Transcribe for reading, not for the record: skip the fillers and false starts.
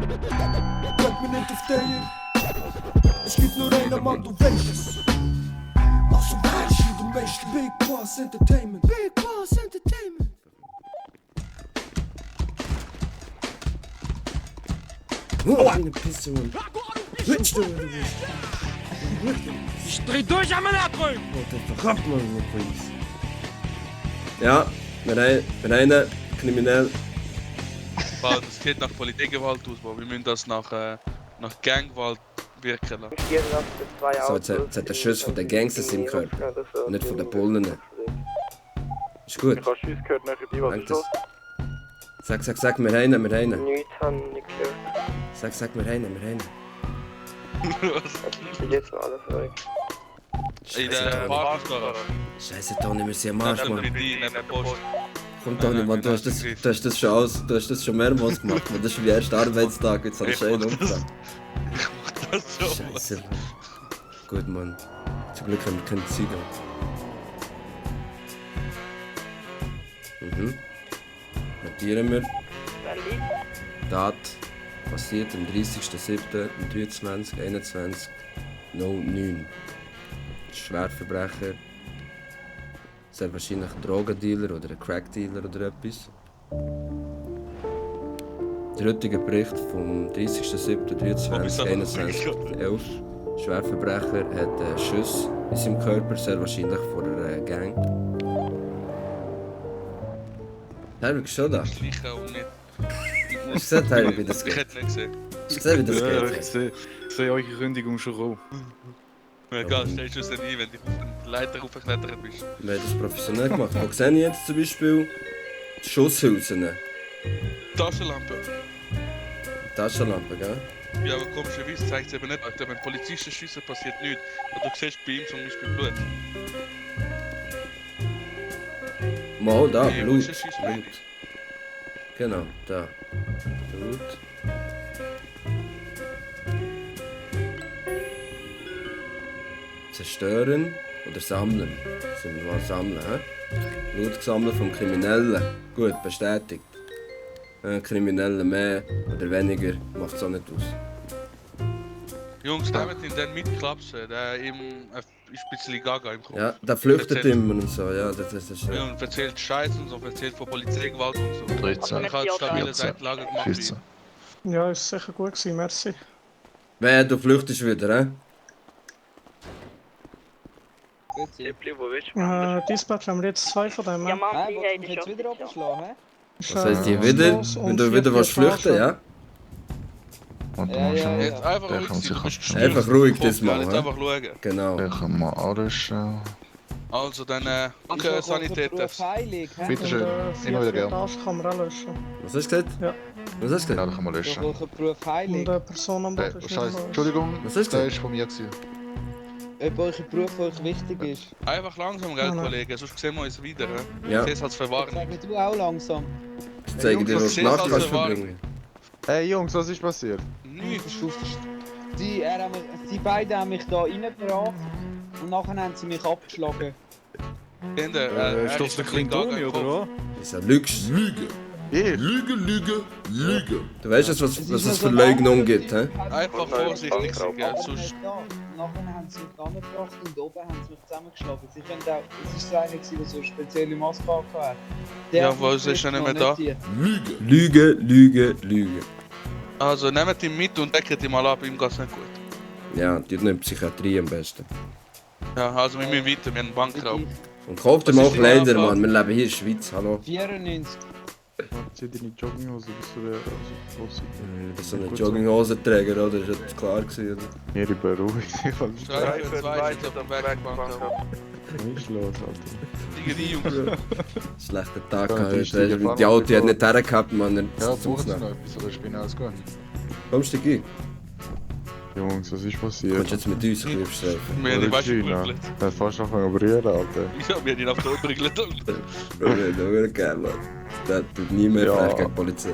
Bleib mir nicht auf der. Es gibt nur einen Mann, du weißt es. Also weißt du, du weißt Big Boss Entertainment. Big Boss Entertainment. Oh, eine Pisse, Mann. Willst du, du bist? Ich dreh durch am Abgrund! Oh, der verrappt man mit uns. Ja, wir haben einen kriminell. Das geht nach Polizeigewaltausbau. Wir müssen das nach Ganggewalt wirken lassen. So, jetzt hat der Schuss von den Gangsters im Körper. Und nicht von den Bullen. Ist gut. Ich habe Schuss gehört nachher die, was Danke. Sag, wir haben einen. Nichts habe ich nicht gehört. Sag, wir haben einen. Ich bin jetzt noch alles weg. In der Parkgarage. Scheiße, Toni, wir sind am Arsch, Mann. Neben der Post. Komm, Toni, Mann, du hast das schon mehrmals gemacht, Mann. Das ist mein erster Arbeitstag, jetzt habe ich schön umgebracht. Das so. Scheiße, Mann. Gut, Mann. Zum Glück haben wir keine Züge. Notieren wir. Tat passiert am 30.07.23.21.09. Schwerverbrecher. Sehr wahrscheinlich ein Drogendealer oder ein Crackdealer oder etwas. Der heutige Bericht vom 30.07.23.21.11. Schwerverbrecher hat einen Schuss in seinem Körper, sehr wahrscheinlich von einer Gang. Heilig, schon da. Gleiche und nicht. Hast du gesehen, Heilig, wie das Ich geht? hätte nicht gesehen. Hast du gesehen, wie das Ja, geht? ich sehe eure Kündigung schon rum. Egal, stellst du es nicht ein, wenn du auf den Leiter hochgeklettert bist. Wir haben das professionell gemacht. Wo sehe ich jetzt zum Beispiel die Schusshülsen? Taschenlampe. Taschenlampe, gell? Ja, aber komischerweise zeigt es eben nicht. Wenn Polizisten schiessen, passiert nichts. Und du siehst bei ihm zum Beispiel Blut. Mal da, Nee, wo Blut. ist das Schiessen Blut. Genau, da. Blut. Zerstören oder sammeln? Sind wir mal sammeln, hä? Blut gesammelt vom Kriminellen. Gut, bestätigt. Kriminelle mehr oder weniger macht es auch nicht aus. Jungs, nehmt ihn dann mitklapsen. Der ist ein bisschen gaga im Kopf. Ja, der flüchtet immer und so, ja, das ist Ja, ja. und erzählt Scheiße und so, erzählt von Polizeigewalt und so. 13. Ich habe stabile Seitenlage gemacht. 14. Ja, ist sicher gut gewesen, merci. Wer, du flüchtest wieder, hä? Tippli, wo willst du? Dispatch haben wir jetzt zwei von dem. Ja, Mann, Hä, die willst du haben mich schon. jetzt wieder abschlagen, hä? Ist, Was heisst die wieder? los Wenn und du wieder willst flüchten, ja? Und du Ja, musst ja, auch... Jetzt einfach Der ruhig kann sein, sich du bist ab- gestürzt. Einfach ruhig Kopf, das mal, Jetzt hä? einfach schauen. Genau. Der kann mal anrüsten. Also dann, danke Beruf Sanitäters. heilig, hä? Bitte schön. Immer wieder gern. Etage kann man auch löschen. Was hast du gesagt? Ja. Was hast du Genau, gesagt? den kann man Durch löschen. welchen Beruf Und heilig? eine Person am Boden ist nicht Scheiße, los. Entschuldigung, Was hast du der gesagt? ist von mir gewesen. Ob welcher Beruf euch wichtig ist? Einfach langsam, gell, Nein. Kollege, sonst sehen wir uns wieder. He? Ja, Ich sehe es als Verwarnung. Sag du auch langsam. ich zeige dir, was du Jungs, Nacht das kannst ist also verbringen. Hey Jungs, was ist passiert? Nichts. Die beiden haben mich da reingebracht und nachher haben sie mich abgeschlagen. Kinder, Ist das der Klintoni oder was? Das ist ja Lügst. Ich? Du weißt jetzt, was es für Leugnung gibt, hä? Einfach vorsichtig sein, gell, Aber sonst... nicht da. Nachher haben sie mich angebracht und oben haben sie mich zusammengeschlagen. Sie können auch, es ist so einer gewesen, der so eine spezielle Maske hatte. Ja, was ist er nicht mehr da? Lüge, Lüge, Lüge. Also nehmt ihn mit und deckt ihn mal ab, ihm geht's nicht gut. Ja, die nimmt Psychiatrie am besten. Ja, also wir müssen weiter, wir haben einen Bankraub. Und kauft dir Was mal ist die Kleider, Anfrage? Mann. Wir leben hier in der Schweiz, hallo. 94. Zieh deine Jogginghose bis zu der... Du bist so ein Jogginghosenträger, oder? Das war jetzt klar gewesen, oder? Mir beruhigt. Ich kann nicht Streifen, zwei, jetzt auf dem Weg, Bankraub. los, Alter. Liegen die Jungs. Schlechter Tag Ja, gehabt. die Weißt du, Stiege die Auto hat nicht hergehabt, Mann. Ja, Jetzt brauchen tut's Sie noch. noch etwas oder ich bin ausgegangen? Kommst du rein? Jungs, was ist Du passiert? kommst jetzt mit uns ein bisschen aufstreifen. Wir haben ihn weißt du geprügelt. Er hat fast angefangen zu brüllen, Alter. Ja, wir haben ihn auf den geprügelt. Nur geil, Mann. Das tut nie mehr Ja. vielleicht gegen die Polizei.